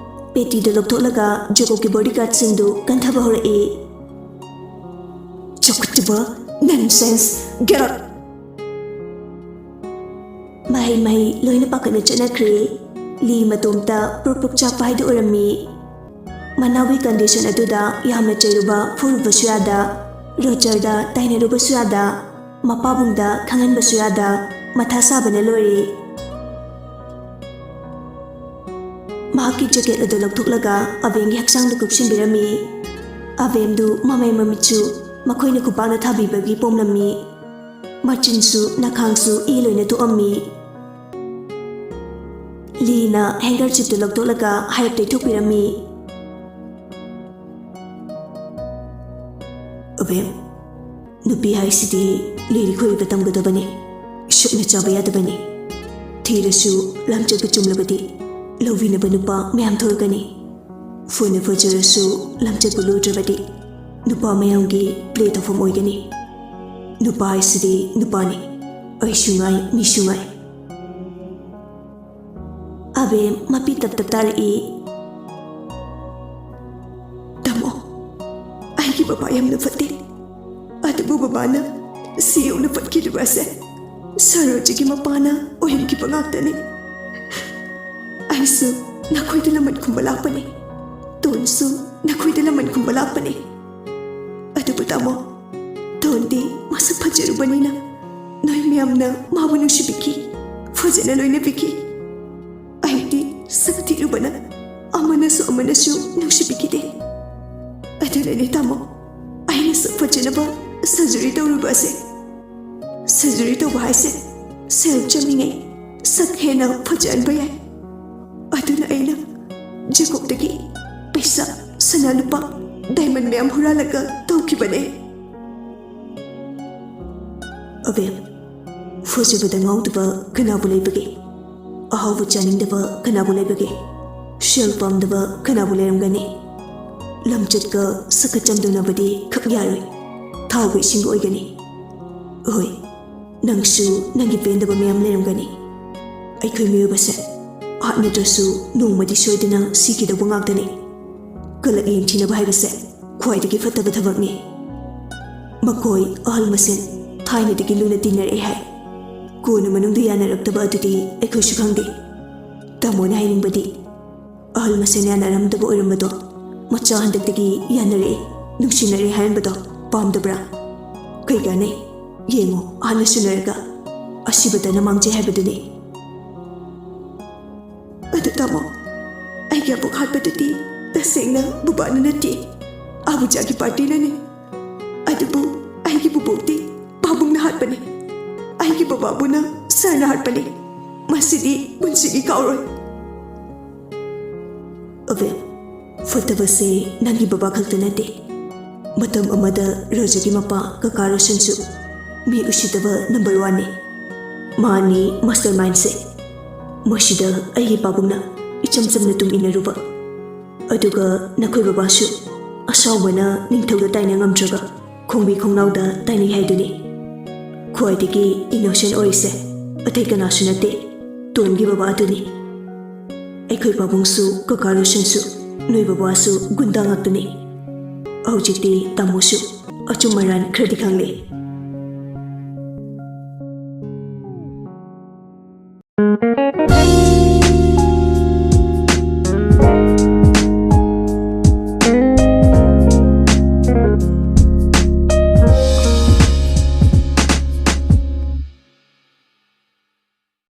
ꯄꯦꯇꯤꯗꯨ ꯂꯧꯊꯣꯛꯂꯒ ꯖꯦꯀꯣꯕꯀꯤ ꯕꯣꯗꯤꯒꯥꯔꯗꯁꯤꯡꯗꯨ ꯀꯟꯊꯕ ꯍꯧꯔꯛꯏ꯫ "ꯆꯥꯎꯈꯠꯇꯕ, nonsense, get out!" ꯃꯍꯩ ꯃꯍꯩ ꯂꯣꯏꯅ ꯄꯥꯈꯠꯅ ꯆꯠꯅꯈ꯭ꯔꯦ꯫ ꯂꯤ ꯃꯇꯣꯝꯇ ꯄ꯭ꯔꯨꯞ ꯄ꯭ꯔꯨꯞ ꯆꯥꯛꯄ ꯍꯥꯏꯗꯨ ꯑꯣꯏꯔꯝꯃꯤ꯫ ꯃꯅꯥꯎꯒꯤ ꯀꯟꯗꯤꯁꯟ ꯑꯗꯨꯗ ꯌꯥꯝꯅ ꯆꯩꯔꯨꯕ ꯐꯨꯔꯨꯕꯁꯨ ꯌꯥꯗ, ꯔꯣꯖꯔꯗ ꯇꯥꯏꯅꯔꯨꯕꯁꯨ ꯌꯥꯗ꯫ ꯃꯄꯥꯕꯨꯡꯗ ꯈꯪꯍꯟꯕꯁꯨ ꯌꯥꯗ ꯃꯊꯥ ꯁꯥꯕꯅ ꯂꯣꯏꯔꯦ꯫ ꯃꯍꯥꯛꯀꯤ ꯖꯦꯀꯦꯠ ꯑꯗꯨ ꯂꯧꯊꯣꯛꯂꯒ ꯑꯕꯦꯝꯒꯤ ꯍꯛꯆꯥꯡꯗ ꯀꯨꯞꯁꯤꯟꯕꯤꯔꯝꯃꯤ꯫ ꯑꯕꯦꯝꯗꯨ ꯃꯃꯩ ꯃꯃꯤꯠꯁꯨ ꯃꯈꯣꯏꯅ ꯈꯨꯄꯥꯛꯅ ꯊꯥꯕꯤꯕꯒꯤ ꯄꯣꯝꯂꯝꯃꯤ꯫ ꯃꯆꯤꯟꯁꯨ ꯅꯈꯥꯡꯁꯨ ꯏ ꯂꯣꯏꯅ ꯊꯣꯛꯑꯝꯃꯤ꯫ ꯂꯤꯅ ꯍꯦꯡꯀꯔꯆꯤꯞꯇꯨ ꯂꯧꯊꯣꯛꯂꯒ ꯍꯥꯏꯔꯞ ꯇꯩꯊꯣꯛꯄꯤꯔꯝꯃꯤ꯫ ꯑꯕꯦꯝ, ꯅꯨꯄꯤ ꯍꯥꯏꯁꯤꯗꯤ ꯂꯤꯔꯤ ꯈꯣꯏꯔꯤꯕ ꯇꯝꯒꯗꯕꯅꯤ, ꯁꯨꯞꯅ ꯆꯥꯕ ꯌꯥꯗꯕꯅꯤ꯫ ꯊꯤꯔꯁꯨ ꯂꯝꯆꯠꯄꯨ ꯆꯨꯝꯂꯕꯗꯤ ꯂꯧꯕꯤꯅꯕ ꯅꯨꯄꯥ ꯃꯌꯥꯝ ꯊꯣꯛꯂꯛꯀꯅꯤ꯫ ꯐꯅ ꯐꯖꯔꯁꯨ ꯂꯝꯆꯠꯄꯨ ꯂꯨꯗ꯭ꯔꯕꯗꯤ ꯅꯨꯄꯥ ꯃꯌꯥꯝꯒꯤ ꯄ꯭ꯂꯦ ꯇꯧꯐꯝ ꯑꯣꯏꯒꯅꯤ꯫ ꯅꯨꯄꯥ ꯍꯥꯏꯁꯤꯗꯤ ꯅꯨꯄꯥꯅꯤ, ꯑꯩꯁꯨ ꯉꯥꯏ, ꯃꯤꯁꯨ ꯉꯥꯏ꯫ ꯑꯕꯦꯝ ꯃꯄꯤ ꯇꯞ ꯇꯞ ꯇꯥꯔꯛꯏ꯫ ꯇꯥꯃꯣ, ꯑꯩꯒꯤ ꯕꯕꯥ ꯌꯥꯝꯅ ꯐꯠꯇꯦ꯫ ꯑꯗꯨꯕꯨ ꯕꯕꯥꯅ ꯁꯤ ꯌꯧꯅ ꯐꯠꯈꯤꯗ꯭ꯔꯤꯕ ꯑꯁꯦ ꯁꯔꯣꯖꯤꯒꯤ ꯃꯄꯥꯅ ꯑꯣꯏꯍꯟꯈꯤꯕ ꯉꯥꯛꯇꯅꯤ꯫ ꯑꯩꯁꯨ ꯅꯈꯣꯏꯗ ꯂꯃꯟ ꯈꯨꯝꯕ ꯂꯥꯛꯄꯅꯤ꯫ ꯇꯣꯟꯁꯨ ꯅꯈꯣꯏꯗ ꯂꯃꯟ ꯈꯨꯝꯕ ꯂꯥꯛꯄꯅꯤ꯫ ꯑꯗꯨꯕꯨ ꯇꯥꯃꯣ, ꯇꯣꯟꯗꯤ ꯃꯁꯛ ꯐꯖꯔꯨꯕꯅꯤꯅ ꯅꯣꯏ ꯃꯌꯥꯝꯅ ꯃꯥꯕꯨ ꯅꯨꯡꯁꯤꯕꯤꯈꯤ, ꯐꯖꯅ ꯂꯣꯏꯅꯕꯤꯈꯤ꯫ ꯑꯩꯗꯤ ꯁꯛ ꯊꯤꯔꯨꯕꯅ ꯑꯃꯅꯁꯨ ꯑꯃꯅꯁꯨ ꯅꯨꯡꯁꯤꯕꯤꯈꯤꯗꯦ꯫ ꯑꯗꯨꯅꯅꯦ ꯇꯥꯃꯣ, ꯑꯩꯅ ꯁꯛ ꯐꯖꯅꯕ ꯁꯔꯖꯔꯤ ꯇꯧꯔꯨꯕ ꯑꯁꯦ꯫ ꯁꯔꯖꯔꯤ ꯇꯧꯕ ꯍꯥꯏꯁꯦ ꯁꯦꯜ ꯆꯪꯉꯤꯉꯩ ꯁꯛ ꯍꯦꯟꯅ ꯐꯖꯍꯟꯕ ꯌꯥꯏ꯫ ꯑꯗꯨꯅ ꯑꯩꯅ ꯖꯦꯀꯣꯕꯇꯒꯤ ꯄꯩꯁꯥ, ꯁꯅꯥ ꯂꯨꯄꯥ, ꯗꯥꯏꯃꯟ ꯃꯌꯥꯝ ꯍꯨꯔꯥꯜꯂꯒ ꯇꯧꯈꯤꯕꯅꯦ꯫ ꯑꯕꯦꯝ, ꯐꯖꯕꯗ ꯉꯥꯎꯗꯕ ꯀꯅꯥꯕꯨ ꯂꯩꯕꯒꯦ? ꯑꯍꯥꯎꯕ ꯆꯥꯅꯤꯡꯗꯕ ꯀꯅꯥꯕꯨ ꯂꯩꯕꯒꯦ? ꯁꯦꯜ ꯄꯥꯝꯗꯕ ꯀꯅꯥꯕꯨ ꯂꯩꯔꯝꯒꯅꯤ? ꯂꯝꯆꯠꯀ ꯁꯛꯀ ꯆꯥꯡꯗꯝꯅꯕꯗꯤ ꯈꯛ ꯌꯥꯔꯣꯏ, ꯊꯥꯎꯒ ꯏꯁꯤꯡꯒ ꯑꯣꯏꯒꯅꯤ꯫ ꯍꯣꯏ, ꯅꯪꯁꯨ ꯅꯪꯒꯤ ꯄꯦꯟꯗꯕ ꯃꯌꯥꯝ ꯂꯩꯔꯝꯒꯅꯤ꯫ ꯑꯩꯈꯣꯏ ꯃꯤꯑꯣꯏꯕꯁꯦ ꯍꯥꯠꯅꯗ꯭ꯔꯁꯨ ꯅꯣꯡꯃꯗꯤ ꯁꯣꯏꯗꯅ ꯁꯤꯈꯤꯗꯧꯕ ꯉꯥꯛꯇꯅꯤ꯫ ꯀꯂꯛ ꯌꯦꯡꯊꯤꯅꯕ ꯍꯥꯏꯕꯁꯦ ꯈ꯭ꯋꯥꯏꯗꯒꯤ ꯐꯠꯇꯕ ꯊꯕꯛꯅꯤ꯫ ꯃꯈꯣꯏ ꯑꯍꯜ ꯃꯁꯦꯟ ꯊꯥꯏꯅꯗꯒꯤ ꯂꯨꯅ ꯇꯤꯟꯅꯔꯛꯑꯦ ꯍꯥꯏ꯫ ꯀꯣꯟꯅ ꯃꯅꯨꯡꯗ ꯌꯥꯅꯔꯛꯇꯕ ꯑꯗꯨꯗꯤ ꯑꯩꯈꯣꯏꯁꯨ ꯈꯪꯗꯦ꯫ ꯇꯥꯃꯣꯅ ꯍꯥꯏꯅꯤꯡꯕꯗꯤ ꯑꯍꯜ ꯃꯁꯦꯟ ꯌꯥꯅꯔꯝꯗꯕ ꯑꯣꯏꯔꯝꯕꯗꯣ ꯃꯆꯥ ꯍꯟꯗꯛꯇꯒꯤ ꯌꯥꯅꯔꯛꯑꯦ, ꯅꯨꯡꯁꯤꯅꯔꯦ ꯍꯥꯏꯔꯝꯕꯗꯣ ꯄꯥꯝꯗꯕ꯭ꯔꯥ? ꯀꯩ ꯀꯥꯟꯅꯩ? ꯌꯦꯡꯉꯣ, ꯍꯥꯟꯅ ꯁꯤꯟꯅꯔꯒ ꯑꯁꯤꯕꯗꯅ ꯃꯥꯡꯖꯩ ꯍꯥꯏꯕꯗꯨꯅꯤ꯫ ꯑꯗꯨ ꯇꯥꯃꯣ, ꯑꯩꯒꯤ ꯑꯕꯣꯛ ꯍꯥꯠꯄꯗꯨꯗꯤ ꯇꯁꯦꯡꯅ ꯕꯕꯥꯅ ꯅꯠꯇꯦ, ꯑꯕꯨꯖꯥꯒꯤ ꯄꯥꯔꯇꯤꯅꯅꯤ꯫ ꯑꯗꯨꯕꯨ ꯑꯩꯒꯤ ꯕꯨꯕꯣꯛꯇꯤ ꯄꯥꯕꯨꯡꯅ ꯍꯥꯠꯄꯅꯤ꯫ ꯑꯩꯒꯤ ꯕꯕꯥꯕꯨꯅ ꯁꯥꯔꯅ ꯍꯥꯠꯄꯅꯤ꯫ ꯃꯁꯤꯗꯤ ꯄꯨꯟꯁꯤꯒꯤ ꯀꯥꯎꯔꯣꯏ꯫ ꯑꯕꯦ, ꯐꯠꯇꯕꯁꯦ ꯅꯪꯒꯤ ꯕꯕꯥ ꯈꯛꯇ ꯅꯠꯇꯦ꯫ ꯃꯇꯝ ꯑꯃꯗ ꯔꯣꯖꯒꯤ ꯃꯄꯥ ꯀꯀꯥ ꯔꯣꯁꯟꯁꯨ ꯃꯤ ꯎꯁꯤꯠꯇꯕ ꯅꯝꯕꯔ ꯋꯥꯟꯅꯤ꯫ ꯃꯥꯅꯤ ꯃꯥꯁꯇꯔ ꯃꯥꯏꯟꯁꯦ꯫ ꯃꯁꯤꯗ ꯑꯩꯒꯤ ꯄꯥꯕꯨꯡꯅ ꯏꯆꯝ ꯆꯝꯅ ꯇꯨꯡ ꯏꯟꯅꯔꯨꯕ꯫ ꯑꯗꯨꯒ ꯅꯈꯣꯏ ꯕꯕꯥꯁꯨ ꯑꯁꯥꯎꯕꯅ ꯅꯤꯡꯊꯧꯗ ꯇꯥꯏꯅ ꯉꯝꯗ꯭ꯔꯒ ꯈꯣꯡꯕꯤ ꯈꯣꯡꯅꯥꯎꯗ ꯇꯥꯏꯅꯩ ꯍꯥꯏꯗꯨꯅꯤ꯫ ꯈ꯭ꯋꯥꯏꯗꯒꯤ ꯏꯅꯣꯁꯦꯟ ꯑꯣꯏꯔꯤꯁꯦ ꯑꯇꯩ ꯀꯅꯥꯁꯨ ꯅꯠꯇꯦ, ꯇꯣꯟꯒꯤ ꯕꯕꯥ ꯑꯗꯨꯅꯤ꯫ ꯑꯩꯈꯣꯏ ꯄꯥꯕꯨꯡꯁꯨ ꯀꯀꯥ ꯔꯣꯁꯟꯁꯨ ꯅꯣꯏ ꯕꯕꯥꯁꯨ ꯒꯨꯟꯗꯥ ꯉꯥꯛꯇꯅꯤ꯫ ꯍꯧꯖꯤꯛꯇꯤ ꯇꯥꯃꯣꯁꯨ ꯑꯆꯨꯝ ꯑꯔꯥꯟ ꯈꯔꯗꯤ ꯈꯪꯂꯦ꯫